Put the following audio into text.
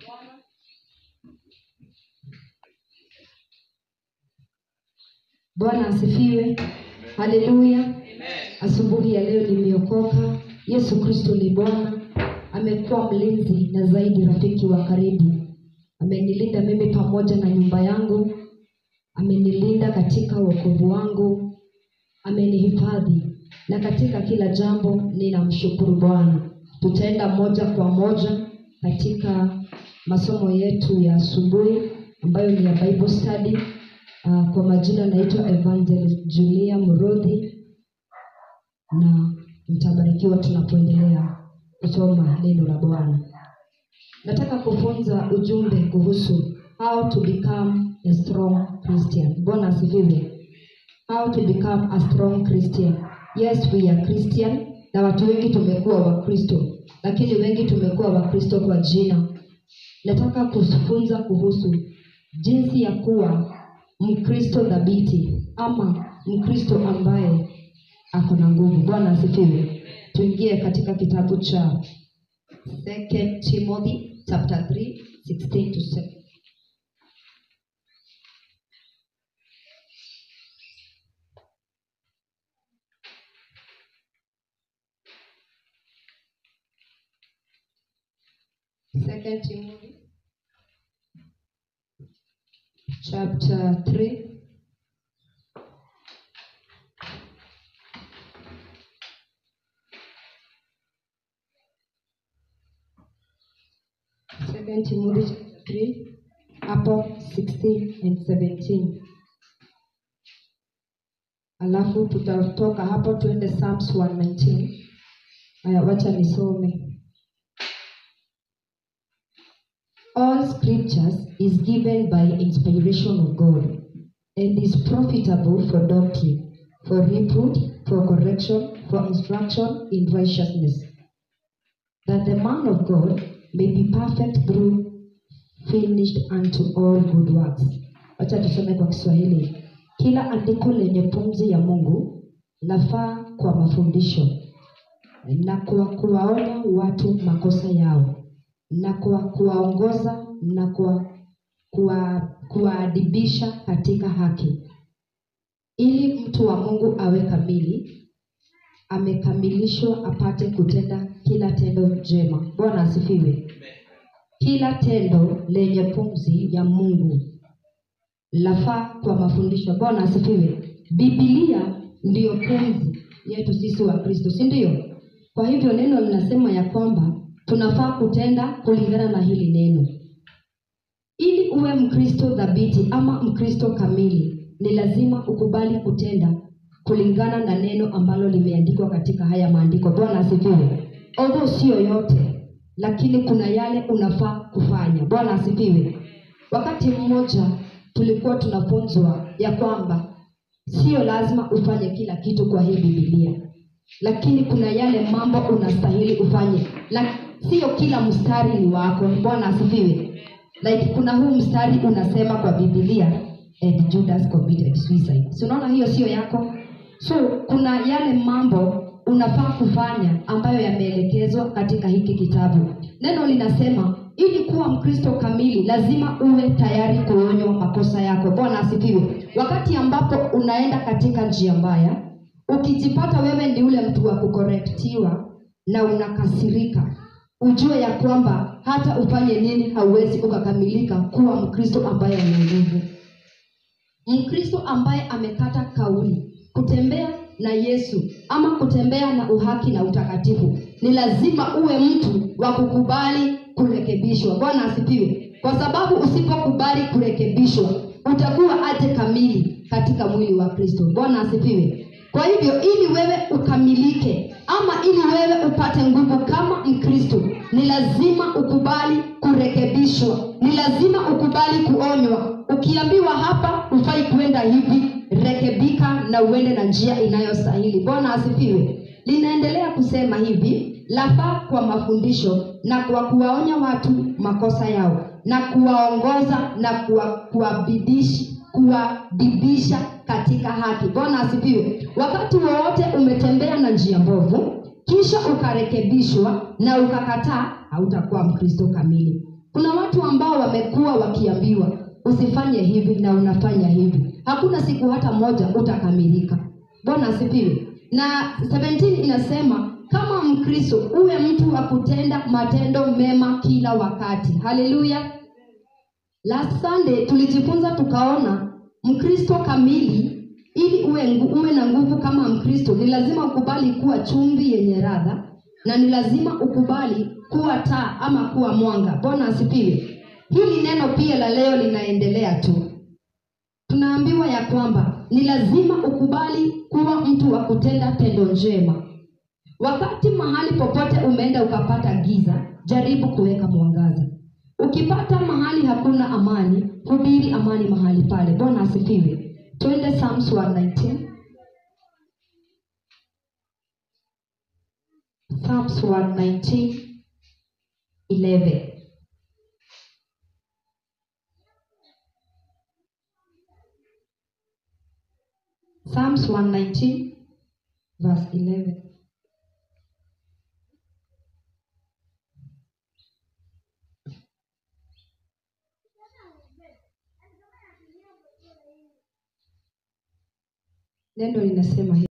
Bwana. Bwana asifiwe. Haleluya. Asubuhi ya leo nimeokoka. Yesu Kristo ni Bwana. Amekuwa mlinzi na zaidi rafiki wa karibu. Amenilinda mimi pamoja na nyumba yangu. Amenilinda katika wokovu wangu. Amenihifadhi na katika kila jambo ninamshukuru Bwana. Tutaenda moja kwa moja katika masomo yetu ya asubuhi ambayo ni ya Bible study. Kwa majina naitwa Evangelist Julia Murodhi, na mtabarikiwa tunapoendelea kusoma neno la Bwana. Nataka kufunza ujumbe kuhusu how to become a strong Christian. Bwana asifiwe. How to become a strong Christian. Yes, we are Christian, na watu wengi tumekuwa Wakristo, lakini wengi tumekuwa Wakristo kwa jina. Nataka kufunza kuhusu jinsi ya kuwa Mkristo dhabiti ama Mkristo ambaye ako na nguvu. Bwana asifiwe. Tuingie katika kitabu cha 2 Timothy chapter 3 16 to 7. Second Timothy chapter 3 2 Timothy chapter 3 hapo 16 and 17. Alafu tutatoka hapo tuende Psalms 119. Haya, wacha nisome. All scriptures is given by inspiration of God and is profitable for doctrine, for reproof, for correction, for instruction in righteousness, that the man of God may be perfect through finished unto all good works. Wacha tusome kwa Kiswahili. Kila andiko lenye pumzi ya Mungu lafaa kwa mafundisho na kwa kuwaonya watu makosa yao, na kwa kuwaongoza na kwa kuwaadibisha katika haki, ili mtu wa Mungu awe kamili, amekamilishwa apate kutenda kila tendo jema. Bwana asifiwe. Kila tendo lenye pumzi ya Mungu lafaa kwa mafundisho. Bwana asifiwe. Biblia ndiyo pumzi yetu sisi wa Kristo, si ndio? Kwa hivyo neno linasema ya kwamba tunafaa kutenda kulingana na hili neno. Ili uwe Mkristo dhabiti ama Mkristo kamili, ni lazima ukubali kutenda kulingana na neno ambalo limeandikwa katika haya maandiko. Bwana asifiwe. Although sio yote, lakini kuna yale unafaa kufanya. Bwana asifiwe. Wakati mmoja tulikuwa tunafunzwa ya kwamba sio lazima ufanye kila kitu kwa hii Biblia, lakini kuna yale mambo unastahili ufanye. Sio kila mstari ni wako. Bwana asifiwe. Like kuna huu mstari unasema kwa Biblia, and Judas committed suicide. So unaona hiyo sio yako. So kuna yale mambo unafaa kufanya ambayo yameelekezwa katika hiki kitabu. Neno linasema ili kuwa Mkristo kamili lazima uwe tayari kuonywa makosa yako. Bwana asifiwe. Wakati ambapo unaenda katika njia mbaya, ukijipata wewe ndi ule mtu wa kukorektiwa na unakasirika, ujue ya kwamba hata ufanye nini hauwezi ukakamilika kuwa Mkristo ambaye ana nguvu. Mkristo ambaye amekata kauli kutembea na Yesu ama kutembea na uhaki na utakatifu, ni lazima uwe mtu wa kukubali kurekebishwa. Bwana asifiwe. Kwa sababu usipokubali kurekebishwa, utakuwa aje kamili katika mwili wa Kristo? Bwana asifiwe. Kwa hivyo ili wewe ukamilike ama ili wewe upate nguvu kama Mkristo, ni lazima ukubali kurekebishwa, ni lazima ukubali kuonywa. Ukiambiwa hapa hufai kuenda hivi, rekebika na uende na njia inayostahili. Bwana asifiwe. Linaendelea kusema hivi, lafaa kwa mafundisho na kwa kuwaonya watu makosa yao na kuwaongoza na kuwadibisha katika haki. Bwana asifiwe. Wakati wowote umetembea na njia mbovu kisha ukarekebishwa na ukakataa, hautakuwa Mkristo kamili. Kuna watu ambao wamekuwa wakiambiwa usifanye hivi na unafanya hivi. Hakuna siku hata moja utakamilika. Bwana asifiwe. Na 17 inasema kama Mkristo uwe mtu wa kutenda matendo mema kila wakati. Haleluya. Last Sunday tulijifunza tukaona Mkristo kamili, ili uwe na nguvu kama Mkristo ni lazima ukubali kuwa chumvi yenye ladha, na ni lazima ukubali kuwa taa ama kuwa mwanga. Bwana asifiwe. Hili neno pia la leo linaendelea tu. Tunaambiwa ya kwamba ni lazima ukubali kuwa mtu wa kutenda tendo njema. Wakati mahali popote umeenda ukapata giza, jaribu kuweka mwangaza. Ukipata mahali hakuna amani, hubiri amani mahali pale. Bwana asifiwe. Twende Psalms 119. Psalms 119:11. Psalms 119 verse 11. Neno linasema hivi.